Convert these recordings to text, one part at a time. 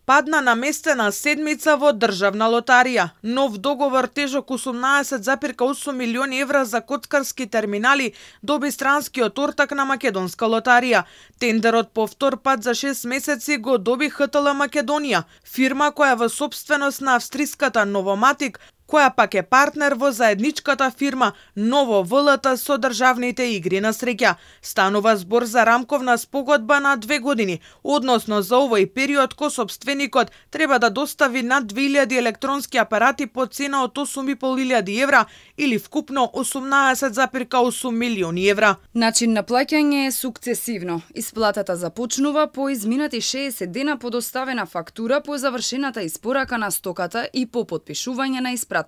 Падна наместена седмица во Државна лотарија. Нов договор тежок 18,8 милиони евра за коцкарски терминали доби странскиот ортак на Македонска лотарија. Тендерот по втор пат за 6 месеци го доби ХТЛ Македонија, фирма која е во сопственост на австриската Новоматик, која пак е партнер во заедничката фирма Ново ВЛТ со државните игри на среќа. Станува збор за рамковна спогодба на 2 години, односно за овој период кој сопственикот треба да достави над 2000 електронски апарати по цена од 8.500 евра или вкупно 18,8 милиони евра. Начин на плаќање е сукцесивно. Исплатата започнува по изминати 60 дена по доставена фактура по завршената испорака на стоката и по потпишување на испратница,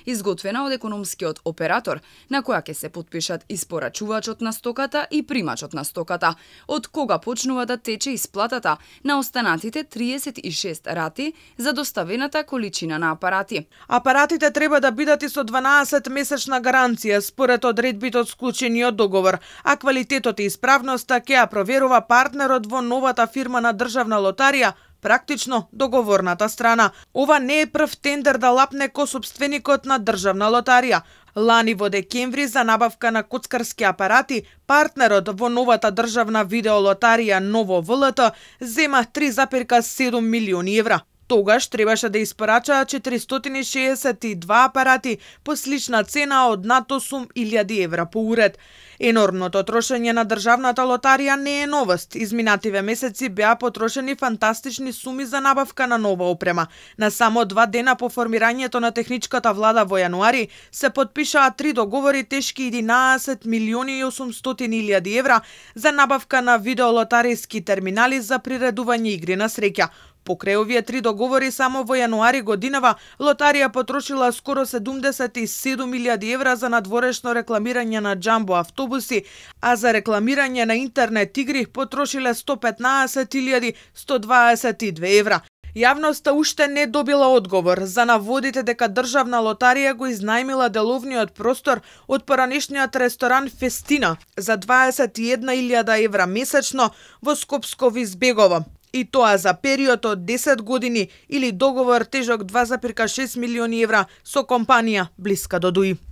изготвена од економскиот оператор, на која ќе се потпишат испорачувачот на стоката и примачот на стоката, од кога почнува да тече исплатата на останатите 36 рати за доставената количина на апарати. Апаратите треба да бидат и со 12-месечна гаранција според одредбите од склучениот договор, а квалитетот и исправноста ќе ја проверува партнерот во новата фирма на Државна лотарија, практично договорната страна. Ова не е прв тендер да лапне ко сопственикот на Државна лотарија. Лани во декември за набавка на коцкарски апарати, партнерот во новата државна видеолотарија Ново ВЛТ зема 3,7 милиони евра. Тогаш требаше да испорачаа 462 апарати по слична цена од над 8.000 евра по уред. Енормното трошење на државната лотарија не е новост. Изминативе месеци беа потрошени фантастични суми за набавка на нова опрема. На само 2 дена по формирањето на техничката влада во јануари се потпишаа 3 договори тешки 11 милиони и 800.000 евра за набавка на видеолотаријски терминали за приредување игри на среќа. Покрај овие 3 договори само во јануари годинава лотарија потрошила скоро 77.000 евра за надворешно рекламирање на џамбо автобуси, а за рекламирање на интернет игри потрошиле 115.122 евра. Јавноста уште не добила одговор за наводите дека Државна лотарија го изнајмила деловниот простор од поранешниот ресторан Фестина за 21.000 евра месечно во Скопско Визбегово. И тоа за период од 10 години или договор тежок 2,6 милиони евра со компанија блиска до ДУИ.